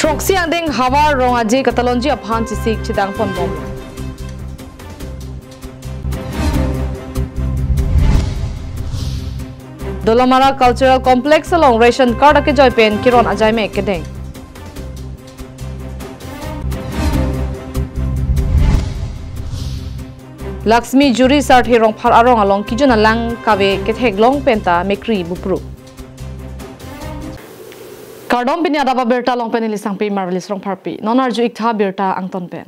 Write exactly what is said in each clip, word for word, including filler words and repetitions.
Throksi angdeng havar rong aje katalonji aphan chesik chedang ponbom. Dolamara Cultural Complex along ration card akejoi pen Kiron Ajaimek kedeng. Laxmi Juri Sarthe Rongphar arong along kijun alang kave ketheklong penta mekri bupru. Kardom, pini adap abirta along pen neli sangpi Marvelous Rongpharpi. Non arju-ik tha birta angton pen.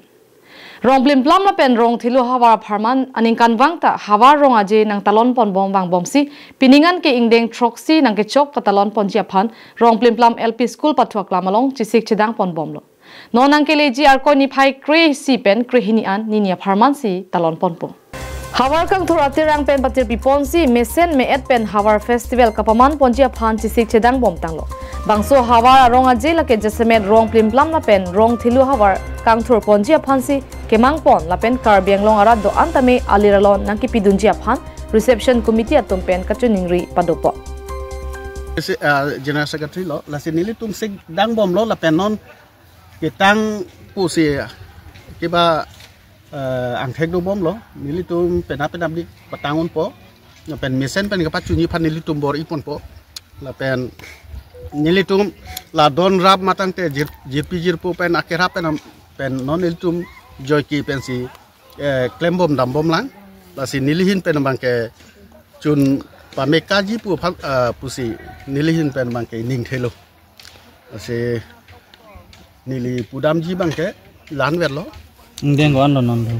Rong plimplam lapen rong thelu havar apharman aningkanvang ta havar rong aje nangtalon ponbom vangbomsi, piningan ke ingdeng throksi nangkechok katalon ponji aphan rong plimplam L P school pathu aklam along chesik chedang ponbomlo. Non nangkeleji Arkoi niphai kre-isi pen kre-hini an nini apharmansi talon ponpo. Havar kangthur aterang pen patirpi ponsi mesen me-et pen havar festival kapaman ponji aphan chesik chedang bomtanglo. Bangso havar arong aje lake jasemet rong plimplam lapen rong thelu havar kangthur ponji aphansi kemang pon lapen Karbi Anglong arat do-an tame alir alon nangkepidunji aphan reception committee atum pen kachiningri padopo. Isi, ah, General Secretary lo, lasi nelitum sik dang bomlo lapen non ketang pusi kiba, eh, angthek dobomlo, nelitum penap penapdik patang unpo, lapen mesen pen kapachunji aphan nelitum bor-i ponpo, lapen nelitum la don rap matangte jir-, jirpi jirpo pen akerap pen am-, pen non nelitum joike pensi, eh, klembom dambomlang, lasi nelihin pen abangke chun pamekaji pu aphan, eh, pusi nelihin pen abangke ningthelo. Lasi neli pudamji abangke la-an verlo. Ingdeng ko-an lo non do.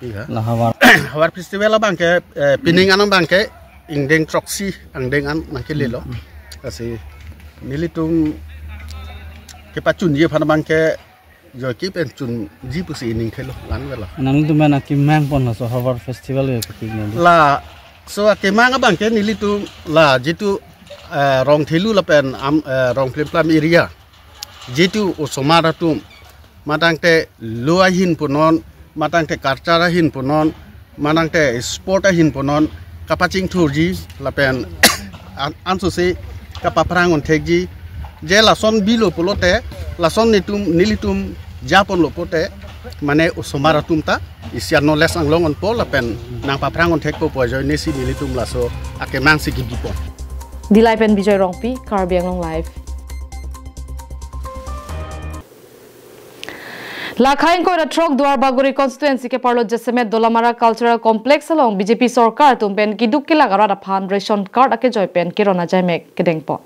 Iya. La havar. Havar festival abangke, eh, pining an abangke ingdeng throksi angdeng an nangkelelo. Hmm. Lasi nelitum kepachunji aphan abangke joike pen chunji pusi ningthelo, la-an verlo. Nangtum pen akemang pon laso havar festival ya ketik nang. Laso akemang abangke nelitum la jitu, eh, rong thelu lapen am, eh, rong plimplam area jitu osomar atum, matangte lo ahin punon, matangte culture ahin punon, matangte sport ahin punon, kapachingthurji lapen an-, ansusi kapaphrang unthekji, je lason bilo pulote, lason netum, nelitum japonlo pote, mane osomar atum ta isi an knowledge anglong onpo lapen nangpaphrang unthekpo pu ajoinesi nelitum laso akemangsi kibipon. Dilai pen Bijoy Rongpi, Karbi Anglong Live. Lakhai ingkoi ra throk Duarbagori constituency keparlo jasemet Dolamara Cultural Complex along B J P sorkar atum pen keduk kelak arat aphan ration card akejoi pen Kiron Ajaimek kedengpo.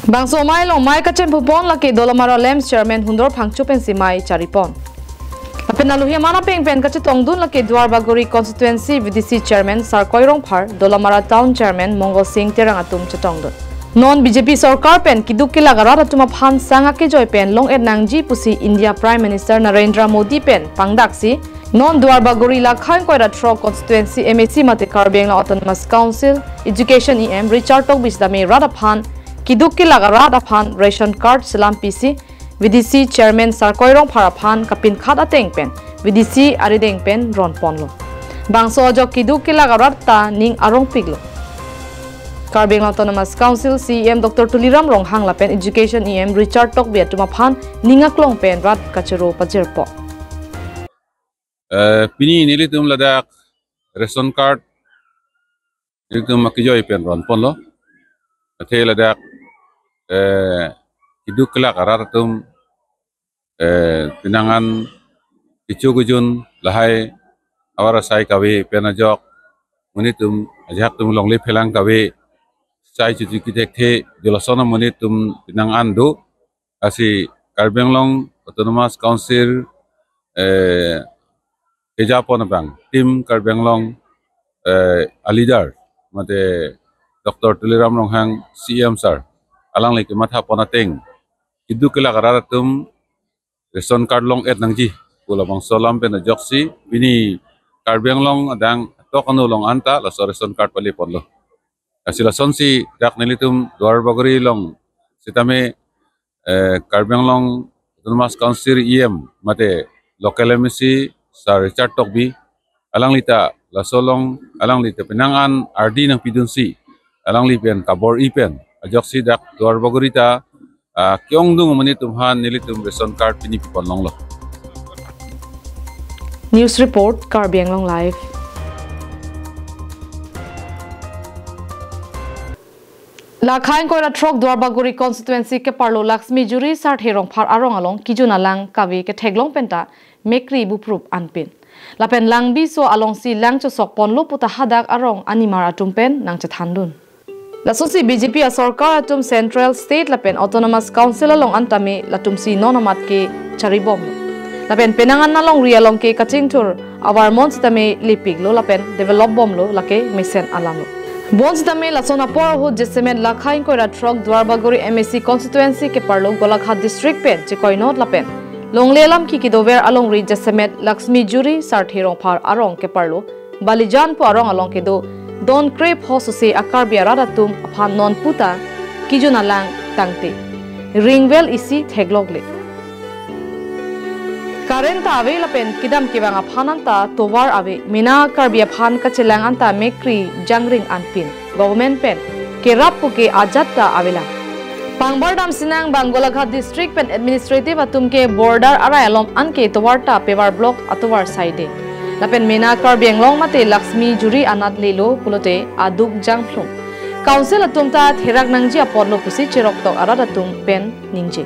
Bangso amei along mei kachempupon lake Dolamara LAMPS chairman Hundor Phangcho pensi mei charipon. Lapen alohi aman apeng pen kachetongdun lake Duarbagori constituency V D C chairman Sarkoi Rongphar, Dolamara town chairman Mongol Sing Terang atum chetongdun. Non B J P sorkar pen keduk kelak arat atum aphan sang akejoi pen long-et nangji pusi India Prime Minister Narendra Modi pen pangdaksi non Duarbagori Lakhai ingkoi ra throk constituency M A C mate Karbi Anglong Autonomous Council Education E M Richard Tokbi sitame rat aphan keduk kelak arat aphan ration card selam pisi V D C chairman Sarkoi Rongphar aphan kapinkhat ateng pen V D C arideng pen ronponlo. Bangso ajok keduk kelak arat ta ning arongpiklo. Karbi Anglong Autonomous Council C E M Doctor Tuliram Ronghang lapen Education E M Richard Tokbi atum aphan ning aklong pen rat kachoro pajirpo. Eh, pini nelitum ladak ration card nelitum akejoi pen ronponlo. Athe ladak, eh, keduk kelak arat atum, eh, penang an kecho kejun lahai havar asai kave pen ajok, monit atum ajahak atum longle phelang kave, sai chuti kithekthe, jolason amonit atum penang an do, lasi Karbi Anglong Autonomous Council, eh, kejapon abang, Team Karbi Anglong, eh, a leader, mate Doctor Tuliram Ronghang C E M sir, alangli kemathapon ateng, keduk kelak arat atum ration card long-et nangji pu labangso alam pen ajoksi, pini Karbi Anglong adang tok ano along anta laso ration card paleponlo. Lasi lasonsi dak nelitum Duarbagori along sitame, eh, Karbi Anglong Autonomous Council E M mate local M A C Sir Richard Tokbi, alangli ta laso along, alangli ta penang an ardi nangpidunsi, alangli pen kabor-i pen ajoksi dak Duarbagori ta ah, ke-ongdung amonit atum aphan nelitum ration card pini pipon longlo. News report, Karbi Anglong Live. Lakha ingkoi ra throk Duarbagori constituency keparlo Laxmi Juri Sarthe Rongphar arong along kejun alang kave ketheklong penta mekri buprup anpin. Lapen langbiso alongsi lang chosok ponlo puta hadak arong animar atum pen nangchethandun. Lasosi B J P asorkar atum Central, State lapen Autonomous Council along an tame latumsi non amat ke charibomlo. Lapen penang an alongri along ke kachingthur avarmon sitame lipiklo lapen develop bomlo, lake mesen alamlo. Bonsitame lason apor ahut jasemet Lakha ingkoi ra throk Duarbagori M A C constituency keparlo Golaghat district pen chekoinot lapen longle alam ki kedover alongri jasemet Laxmi Juri Sarthe Rongphar arong keparlo Balijan pu arong along kedo don krepho sose a-Karbi arat atum aphan non puta kejun alang tangte ringvel isi theklokle. Current ta ave lapen kedam kevang aphan anta tovar ave, mena Karbi aphan kachelang anta mekri jangring anpin government pen kerap puke ajat ta avelang. Pangbar dam sinang bang Golaghat district pen administrative atum ke border arai alom anke tovar ta pevar block atovar saide. Lapen mena Karbi Anglong mate Laxmi Juri anat lelo pulote aduk jangphlung. Council atum ta therak nangji apotlo pusi cheroktok arat atum pen ningje.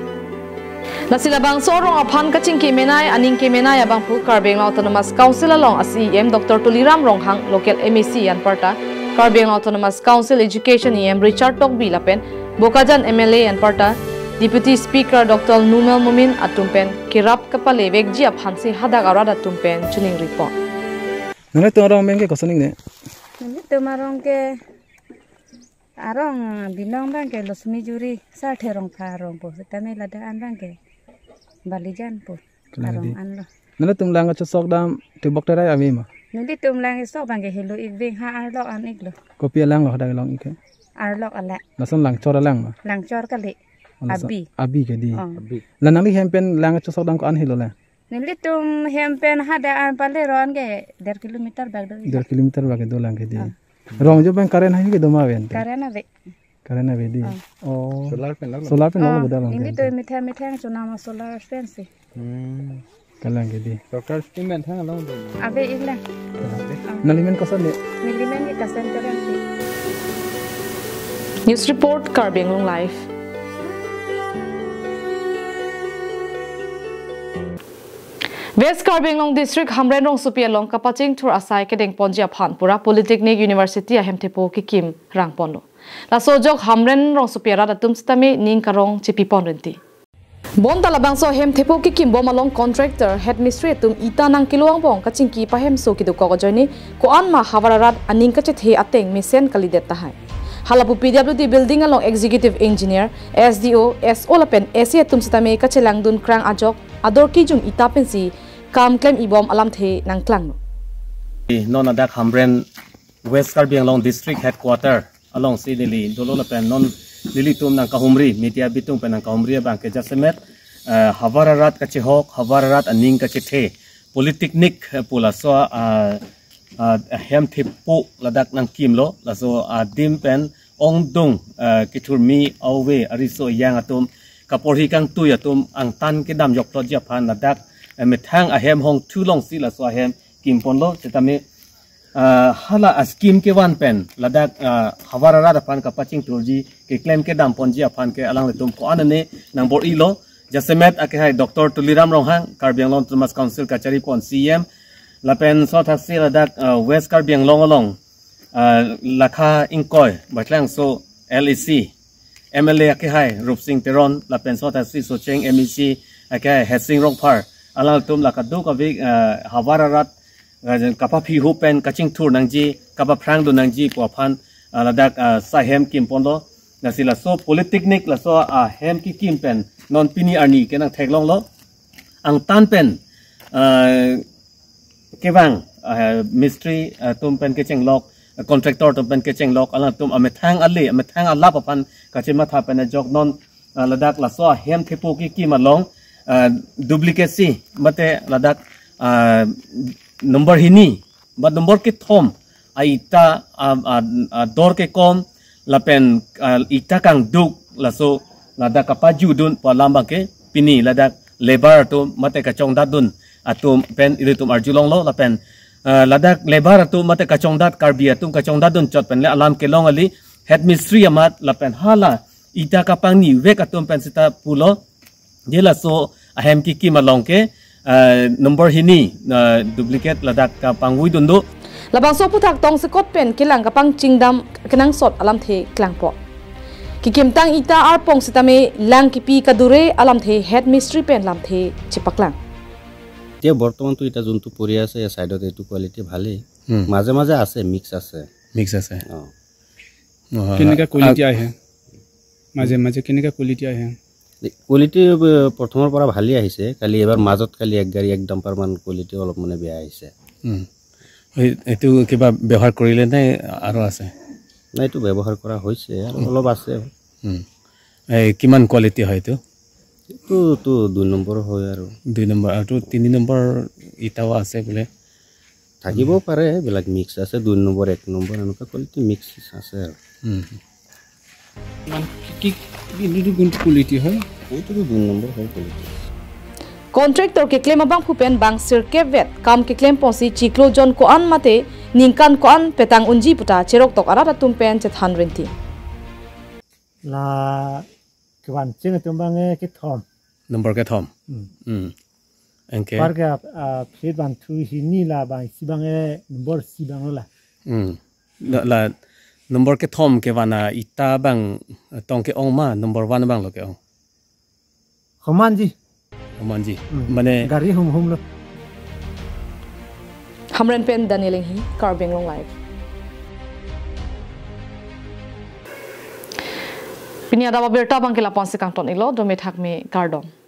Lasi labangso arong aphan kachingki menai, aning kemenai abangphu Karbi Anglong Autonomous Council along a-C E M Doctor Tuliram Ronghang, local M A C anparta Karbi Anglong Autonomous Council Education E M Richard Tokbi lapen Bokajan M L A anparta Deputy Speaker Doctor Numal Momin atum pen kerap kapalevekji aphansi hadak arat atum pen choningri pon. Nangtum arong meng ke koson ingne? Nangtum arong ke arong binong abang ke Laxmi Juri Sarthe Rongphar arong pu, sitame ladak an abang ke Balijan pu. Kalang arong di. Anlo. Nangtum lang kachosok dam tebok terai ave ma? Nelitum lang sok abang ke helo ik veng ha arlok an iklo. Kopi alang lo hadak long ik ke? Arlok alang. Lason langchor alang ma? Langchor kali. Oh, lason abi. Abi ke di. Oh. Abi. La nangli hem pen lang kachosok dam ko-an helo la? Nelitum hem pen hadak an pale ron ke der kilometer bak do. Der kilometer bak do lang ke di. Ah. Rong jo pen current hai ke do ma ven? Current ave. Current ave di. Ah. Oh. Solar pen lo. Solar pen lo. Ah, boda lang ke. Nelitum methang methang chonam solar pen si. Hmm. Kalang ke di. Solar scheme pen thang along do. Ave ik lang. Nangli men koson ne? Neli men ke Kasen Terang si. News report, Karbi Anglong Live. West Karbi Anglong District Hamren rongsopi along kapachingthur asai kedengponji aphan pura Polytechnic University ahem thepo kekim rangponlo. Laso ajok Hamren rongsopi arat atum sitame ning karong chepipon rinti. Bonta labangso ahem thepo kekimbom along contractor, head mistri atum ita nangkelo angbong kachingki pahemso kedokok ajoine ko-an ma havar arat aning kachethe ateng mesen kalidet tahai. Halapu P W D building along executive engineer, S D O, S O lapen S A atum sitame kachelangdun krang ajok ador kejun ita pensi kam klem-ibom alamthe nangklanglo. Non hadak Hamren West Karbi Anglong District Headquarter alongsi neli dolo lapen non nelitum nangkahumri, media bitung pen nangkahumri abang ke jasemet, eh, havar arat kachehok, havar arat aning kachethe, Polytechnic, eh, pu laso, ah, ah, ahem thepo ladak nangkimlo, laso adim pen ongdung, eh, kethurmi ave ariso ejang atum, kaporhi kangtui atum angtan kedam jokplotji aphan ladak, eh, methang ahem hongthu alongsi laso ahem kimponlo, sitame, ah, hala a-scheme kevan pen ladak, ah, havar arat aphan kapachingthurji, keklem kedamponji aphan ke alanglitum ko-an ane nangbor-ilo, jasemet akehai Doctor Tuliram Ronghang, Karbi Anglong Autonomous Council kacharipon C E M, lapen sothaksi ladak, ah, West Karbi Anglong along, ah, Lakha ingkoi Baithalangso L A C, M L A akehai Rupsing Teron, lapen sothaksi Socheng M A C akehai Hesing Rongphar, alangtum la kadokave, ah, havar arat, ah, kapaphi hu pen kachingthur nangji, kapaphrangdun nangji pu aphan, ah, ladak, ah, sai hem kimponlo. Lasi laso Polytechnic laso ahem kekim pen non pini arni ke nangtheklonglo. Angtan pen, ah, kevang, ah, mistri, ah, atum pen kechenglok, ah, contractor atum pen kechenglok, alangtum amethang ale, amethang alap aphan kachematha pen ajok non, ah, ladak laso ahem thepo kekim along, ah, duplicacy mate ladak, ah, number hini ba number kethom a-ita, ah, ah, ah, dor kekom lapen, ah, ita kangduk laso Ladak kapajudun pu alam abangke pini ladak labour atum mate kachongdatdun atum pen ilitum arjulonglo lapen, eh, ladak labour atum mate kachongdat Karbi atum kachongdatdun chot pen le alam kelong kali head mistri amat lapen hala ita kapangni vek atum pen seta pulo. Je laso ahem kikim along ke, eh, number hini, eh, duplicate ladak kapangvuidun do. Labangso aphuthak tongsekot pen kelang kapangchingdam kenangsot alamthe klangpo. Kikimtang ita arpong sitame lang kipi kadure alamthe head mistri pen lamthe chepaklang. এতিয়া বৰ্তমানতো এতিয়া যোনটো পৰি আছে, এই চাইডত এইটো কোৱালিটি ভালেই। হুম। মাজে মাজে আছে, মিক্স আছে। মিক্স আছে। অ। অ, কেনেকা আ- কোৱালিটি আহে? মাজে মাজে কেনেকা কোৱালিটি আহে? কোৱালিটি, এ, প্ৰথমৰ পৰা ভালেই আহিছে, খালি এবাৰ মাজত খালি এক গাড়ী, এক ডাম্পাৰমান কোৱালিটি অলপ মানে বেয়া আহিছে। হুম। এই, এইটো কিবা ব্যৱহাৰ কৰিলে নে আৰু আছে? নাই, এইটো ব্যৱহাৰ কৰা হৈছে আৰু হুম। অলপ আছে। হুম। এই কিমান কোৱালিটি হয় এইটো? এইটো তো দুই নম্বৰ হয় আৰু। দুই নম্বৰ, আৰু তো তিনি নম্বৰ ইটাও আছে বোলে। থাকিবও পাৰে, এইবিলাক মিক্স আছে, দুই নম্বৰ, এক নম্বৰ, এনেকুৱা কোৱালিটি মিক্স আছে আৰু। হুম। মানে কি, কি, কি, এইটো কোনটো কোৱালিটি হয়? এইটোতো দুই নম্বৰ হয় quality. Contractor keklem abangphu pen bang sirkep vet kam keklem ponsi chiklo jon ko-an mate ningkan ko-an petang unji puta cheroktok arat atum pen chethan rinti. La kevan cheng atum abang, eh, kethom. Number kethom. Hmm. Hmm. Anke? Par ke, ah, ah, phit bang thu hini la bang isi abang, eh, number isi abang lo la. Hmm. La, la number kethom kevan a ita abang, eh, tong ke-ong ma, number one abang lo ke-ong. Homanji. Homanji. Hmm. Mane gari hum hum lo. Hamren pen Daniel Enghi, Karbi Anglong Live. Pini adap abirta abangke la-an si kangton-iklo, dome thakme kardom.